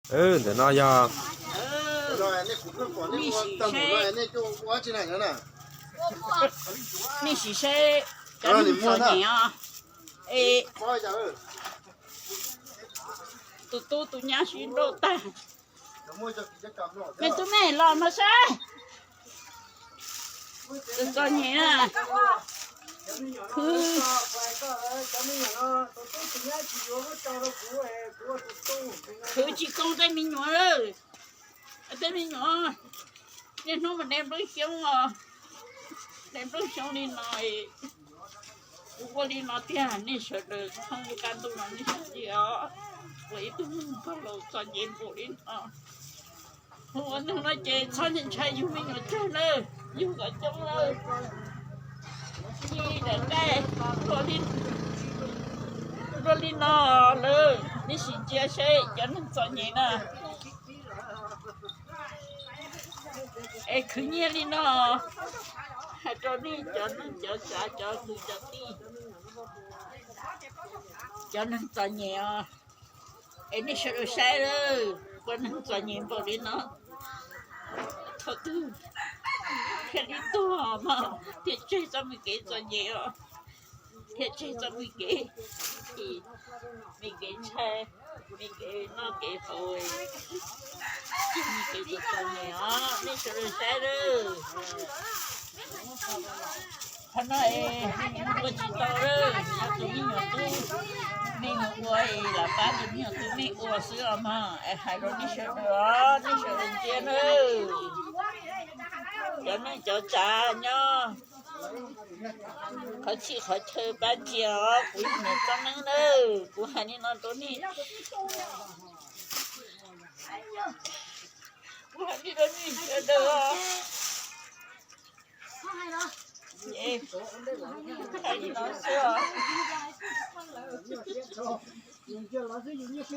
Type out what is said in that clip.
Ntawm no yog, nej sim saib cov neeg txom nyem os, es tus tub tus nyab sib nrauj tag. Me tub me los no saib, tus txom nyem na, khwv, khwv tsis koom tej me nyuam lawm. Tej me nyuam niaj hnub mas de nplooj xyoob os, de nplooj xyoob li no, kuv ua li no tiag. Nej sawv daws thoob lub qab ntuj no nej sim cia os, ua ib tug neeg pog laus txom nyem npaum li no, ua neeg no ces txhob ntshai yug me nyuam tsawg lawm, yug kom coob lawm. Ci daim nqaij luaj li no lawm, nej sim cia seb cov neeg txom nyem na. Es khwv nyiaj li no, hais rau nej cov neej cov tsav cov kwv cov tij, cov neeg txom nyem os, es nej sawv daws saib lawm, ua neeg txom nyem npaum li no, thaum twg thiaj li tuag mog, thiaj tseg txoj me kev txom nyem os, thiaj tseg txoj me kev, me kev ntshai, me kev noj kev haus, tseg me kev txom txom nyem os, nej sawv daws saib lawm. Qhov no es ua tsis tau lawm, yog tus me nyuam tub me mus ua es lam pab tus me nyuam tub me ua xwb os mog. Es hais rau nej sawv daws os, nej sawv daws ntsia nawb, cov neej cov tsav nyob qhov txhia qhov chaw pab ntsia os, kuv yog niam txoj neeb nawb, kuv hais li no rau nej, kuv hais li rau nej sawv daws os. Hais li no xwb os.